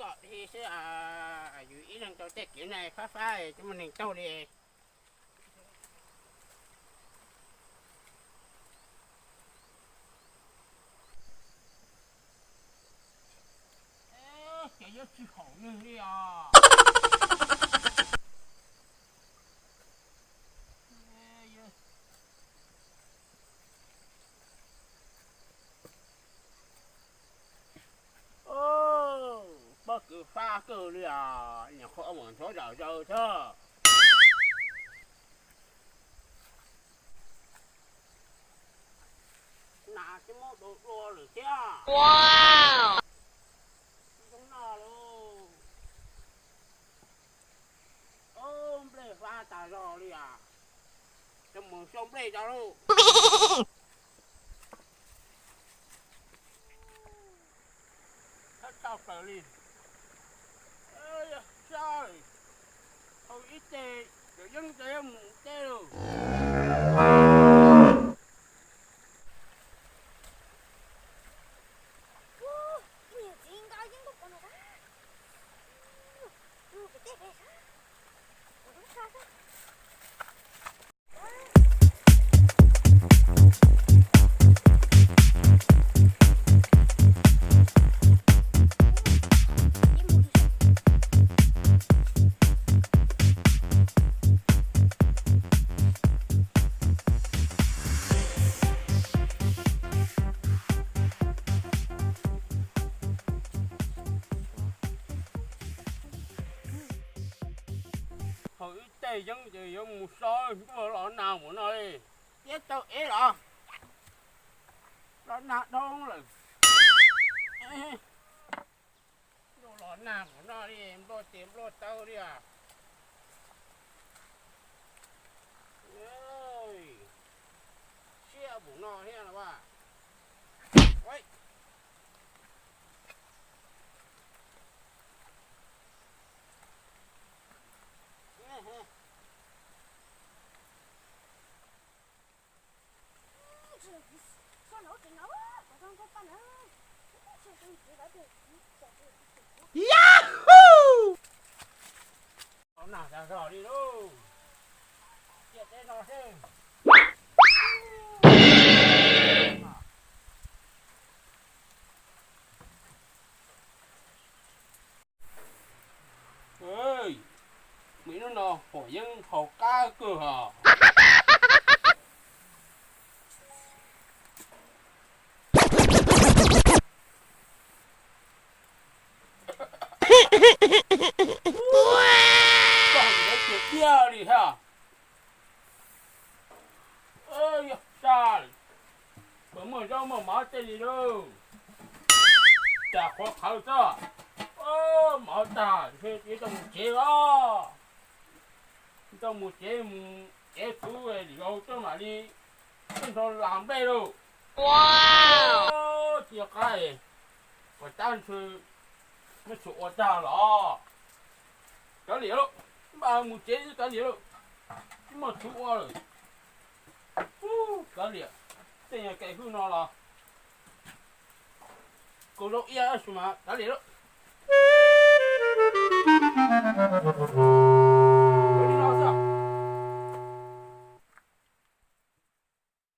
Hi xwb, yus ib leeg rau tej kev neeg fab fab cov muaj neeg taug li. Ces yuav tsis haum neeg li os. Pob kws fab kawg li os, nyuam qhuav mus nthuav zom zaws thiab. Nas twb muab dua dua lawm thiab. Zoo no lauj. Nplej fab tas zog li as. Cov mus sau nplej rau lauj. Thab tshaj plaws li. Sab, hau ib teg, cov yeeb cov yeeb mus teb lauj. Hau ib teg yeeb ces yuav mus so ntuj los nag mus no li. Tiab tau ev los, los nag dhau lawm. Ntuj los nag mus no li, nplua tes nplua taw li as. Siab mus no thiab los as. Yahoo! Nag tas zog li lauj. Ciaj teb no seb. Mus ib hnub no huam yeeb haus qab kawg os. Koj ntawd tiag tiag li thiab. Yog sab, puas muaj zaub muaj mov tej li lauj? Cas qhuav qhawv xwb. Mov tag, yuav tau mus tsev os. Tau mus tsev, mus ev txhuv zaub coj mam li nrog lam nplej lauj. Tsis qab, ua tab ntshe muab txhuv ua tag los. Kav liam lauj, npaj mus tsev kav liam lauj, tsis muaj txhuv ua lawm. Kav liam, tej nyuag kev hwj no los kaus zaub iab tab sis mas kav liam lauj.